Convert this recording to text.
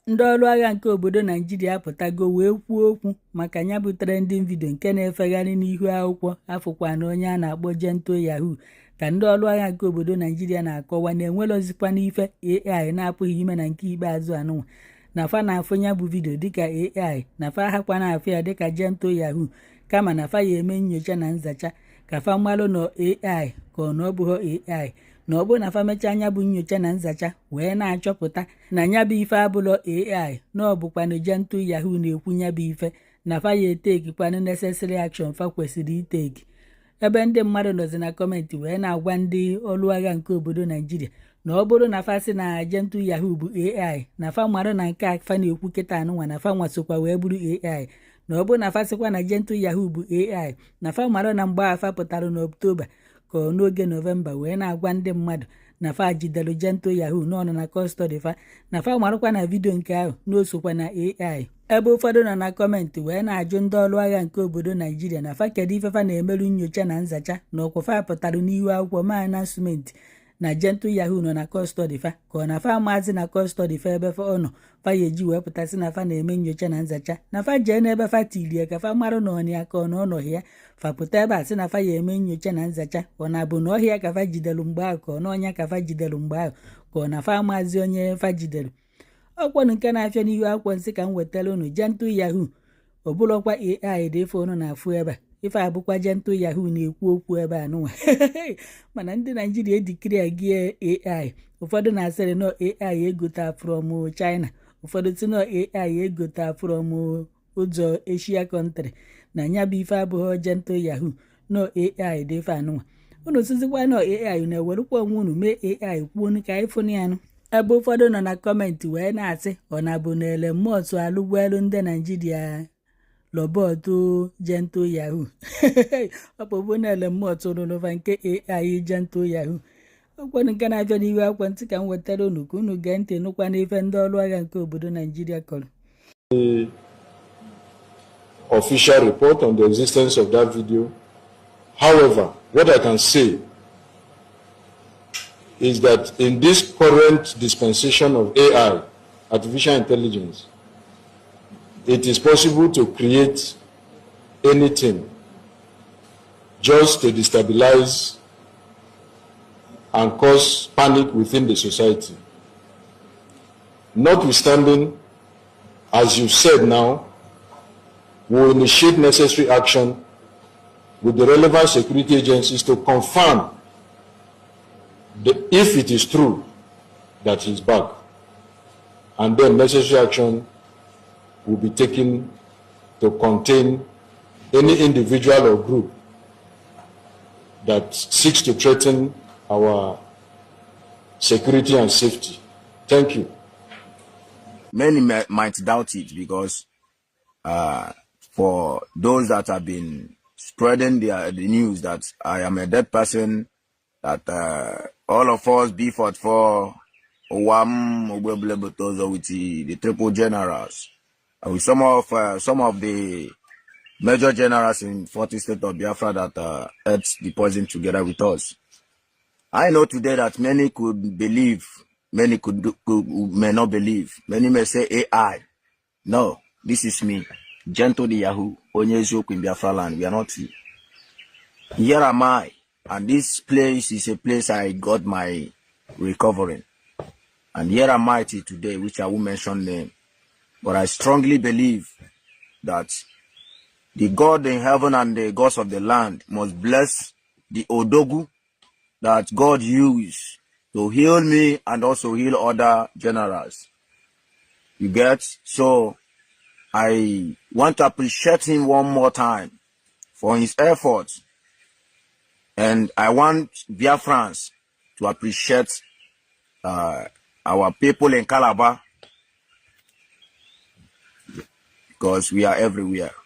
ndị ọrụ agha nke obodo Naijiria apụtago wee kwuo okwu maka ya bụ trending video nke na-efegharị n'ihu akwụkwọ afụkwa na onye a na-akpọ Gento Yahoo ka ndị ọrụ agha nke obodo Naijiria na-akọwa na enwelozikwa n'ife AI na-apụghị ime na nke ikpeazụ anụnwa na fa na-afụ ya bụ vidio dịka AI na fa ahakwa na-afụ ya dịka Gento Yahoo kama na fa ya eme nyocha na nzacha ka fa mmalụ na AI ka ọ na ọ bụghị AI na ọ bụrụ na fa mechaa anya bụ nyocha na nzacha wee na-achọpụta na ya bụ ife abụlọ AI na ọ bụkwanụ Gento Yahoo na-ekwu ya bụ ife na fa ya etekikwanụ necessary action fa kwesịrị iteki. Ebe ndị mmadụ nọzi na kọmentị wee na-agwa ndị ọrụ agha nke obodo Naijiria na ọ bụrụ na fa sị na Gento Yahoo bụ AI na fa marụ na nke a fa na-ekwu kịta anụnwa na fa nwasokwa wee bụrụ AI na ọ bụrụ na fa sịkwa na Gento Yahoo bụ AI na fa marụ na mgbe afa pụtara n'Ọktoba ka n'oge Nọvemba wee na-agwa ndị mmadụ na fa jidere Gento Yahoo n'ọnụ na kọstọdị fa na fa marụkwa na vidio nke ahụ n'osokwa na AI. Ebe ụfọdụ nọ na kọmentị wee na-ajụ ndị ọrụ agha nke obodo Naijiria na fa kedu ife fa na-emerụ nyocha na nzacha na ọkwa fa pụtara n'ihu akwụkwọ ma anasụmentị na Gento Yahoo nọ na kọstọdị fa ka ọ na fa maazị na kọstọdị fa ebe fa ọ nọ fa ya eji wee pụtasị na fa na-eme nyocha na nzacha na fa jee n'ebe fa tilie ka fa marụ na ọnị ya ka ọ na ọnọghị ya fa pụta ebe a sị na fa ya eme nyocha na nzacha ọ na-abụ na ọhịa ka fa jidelu mgbe ahụ ka ọ na ọnya ka fa jidelu mgbe ahụ ka ọ na fa maazị onye fa jidelu. Ọkwanụ nke na-afịa n'ihu akwụkwọ nsị ka m wetara unu Gento Yahoo ọ bụrụkwa AI dị ife unu na-afụ ebe a ife abụkwa Gento Yahoo na-ekwu okwu ebe a nụnwa mana ndị Naijiria edikiri gị AI ụfọdụ na-asịrị na AI egota from China ụfọdụ si na AI egota from ụzọ Asia country na ya bụ ife abụghị Gento Yahoo na AI dị ife anụnwa. Unu sizikwa na AI na-ewerukwa onwe unu mee AI kwuo ka ịfụnụ ya nụ. Ebe ụfọdụ nọ na kọmentị wee na-asị ọ na-abụ na Elon Musk alụgwelu ndị Naijiria lọbọtụ Gento Yahoo ọ bụ na Elon Musk rụrụva nke AI Gento Yahoo. Ọkwanụ nke na-abịa n'ihu akwụkwọ ntị ka m wetara unu ka unu gee ntị nụkwa n'ife ndị ọrụ agha nke obodo Naijiria kọrọ. The official report on the existence of that video. However, what I can say is that in this current dispensation of AI, artificial intelligence, it is possible to create anything just to destabilize and cause panic within the society. Notwithstanding, as you said now, we will initiate necessary action with the relevant security agencies to confirm if it is true that he's back, and then necessary action will be taken to contain any individual or group that seeks to threaten our security and safety. Thank you. Many might doubt it because for those that have been spreading the news that I am a dead person, that all of us B44 OWAM with the triple generals, with some of the major generals in 40 state of Biafra that ate the poison together with us. I know today that many could believe, many may not believe. Many may say AI. No, this is me, Gento Yahoo, Onyezoku in Biafra land. We are not here. Here am I, and this place is a place I got my recovering. And here am I today, which I will mention name. But I strongly believe that the God in heaven and the gods of the land must bless the Odogu that God used to heal me and also heal other generals. You get? So I want to appreciate him one more time for his efforts. And I want Biafrans to appreciate our people in Calabar because we are everywhere.